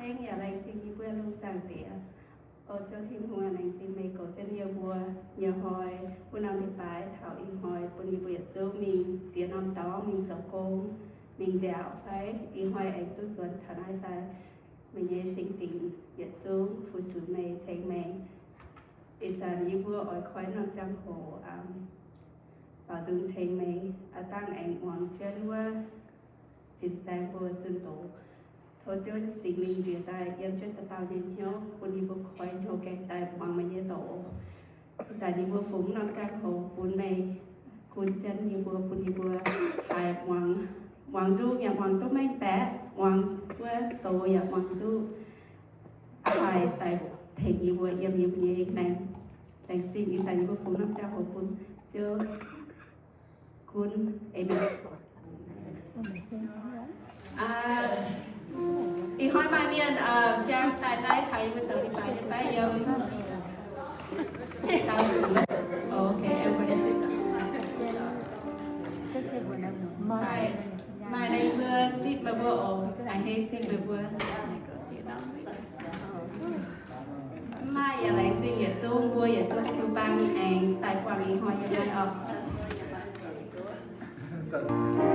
Laengz yaac laengz zingh yie mbuo lungh zaangc Diex. O Ziouv Tin-Hungh, laengz zingh meih goux jienv yie mbuo nyei hnoi, wuov norm leiz-baaix taux ih hnoi bun yie mbuo yietc zungv mingh ziex norm dorngx mingh zoux gong, mingh nziaauc fai ih hnoi aengx duqv nzuonx taux naaiv daaih. Meih nyei singx dinc yietc zungv fu-sux meih, ceng meih. Ih zanc yie mbuo oix koi norm ziangh hoc, baaux nzung ceng meih, aav dangh aengx muangx jienv wuov fin-saeng mbuo zunh doz. Tov Ziouv Singx Lingh njiec daaih yiem jienv dauh dauh nyei hnyouv, bun yie mbuo koi hnyouv gaengh daaih muangx meih nyei doz. Ih zanc yie mbuo fungx norm ziangh hoc bun meih gunv jienv yie mbuo, bun yie mbuo haih muangx, muangx nzung yaac muangx duqv mengh baeqc, muangx wuov doz yaac muangx duqv, haih daaih tengx yie mbuo yiem yie mbuo nyei maengc. Laengz zingh ih zanc yie mbuo fungx norm ziangh hoc bun Ziouv gunv. Aamen. Ih hnoi maaih mienh siang daaih naaiv caux yie mbuo zoux leiz-baaix nyei fai yiem? Maaih, maaih, yie mbuo zipv meih mbuo oc. A'hneiv zipv meih mbuo. Mv maaih yaac laengz zingh yietc zungv, mbuo yietc zungv jiu-baang aengx daaih buangh ih hnoi nyei naaiv oc.